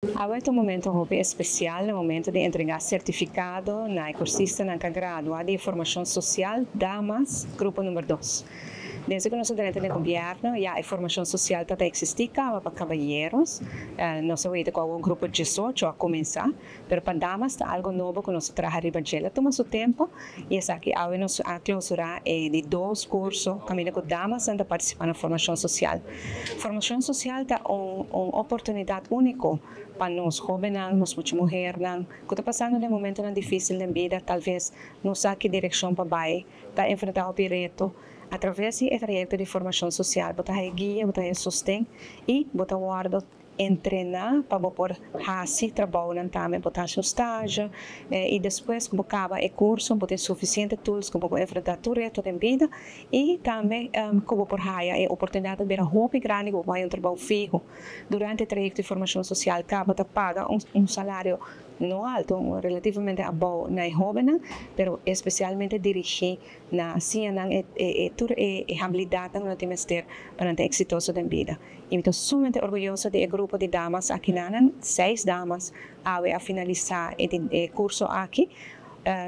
Awe ta un momento hopi especial, e momento di entrega certificado na cursistanan cu a gradua di Formacion Social Damas, grupo number 2. Desde cu nos a drenta den gobierno, ya e Formacion Social ta existi caba pa caballeros. Nos a weten cu un grupo 18 a cuminsa, pero pa damas ta algo nobo cu nos a traha riba dje. El a tuma su tempo y esaki awe nos a clausura e di dos curso caminda cu damas ta participa na Formacion Social. Formacion Social ta un oportunidad unico pa nos hobennan, nos mucha muhernan cu ta pasando den momentonan dificil den bida, talves no sa ki direccion pa bay, ta enfrenta hopi reto. A traves di e trayecto di Formacion Social, bo ta haya guia, bo ta haya sosten y bo ta wordo entrena pa bo por haci trabounan tambe, bo ta haci un stage y despues cu bo caba e curso, bo tin suficiente tools cu bo por enfrenta tur reto den bida y tambe cu bo por haya e oportunidad ta bira hopi grandi cu bo por haya un trabou fiho. Durante e trayecto di Formacion Social caba ta paga un salario no alto, relativamente abou na e hobennan, pero especialmente dirigi na siña nan e tur e habilidadnan cu nan tin mester pa nan ta exitoso den bida. Y mi ta sumamente orguyoso di e grupo di damas aki nan, seis damas awe a finalisa e curso aki.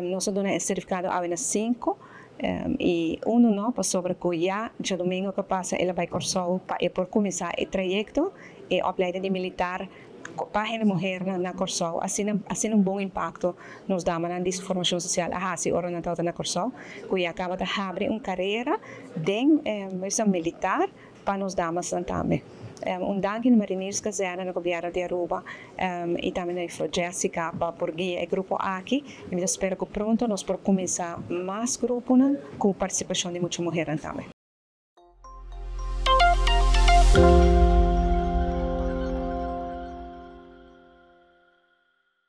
Nos a duna e certificado awe na cinco y uno no, pasobra cu ya diadomingo cu a pasa el a bay Corsou pa e por cuminsa e trayecto, e opleiding di militar pa hende muhernan na Corsou. Asina asina un bon impacto nos damanan di Formacion Social a haci ora nan tabata na Corsou, cu ya caba ta habri un carera den militar pa nos damasnan tambe. Un danki na Marinierskazerne, na gobierno di Aruba y tambe na juffrouw Jessica pa por guia e grupo aki. Y mi ta spera cu pronto nos por cuminsa mas gruponan cu participacion di mucha muhernan tambe.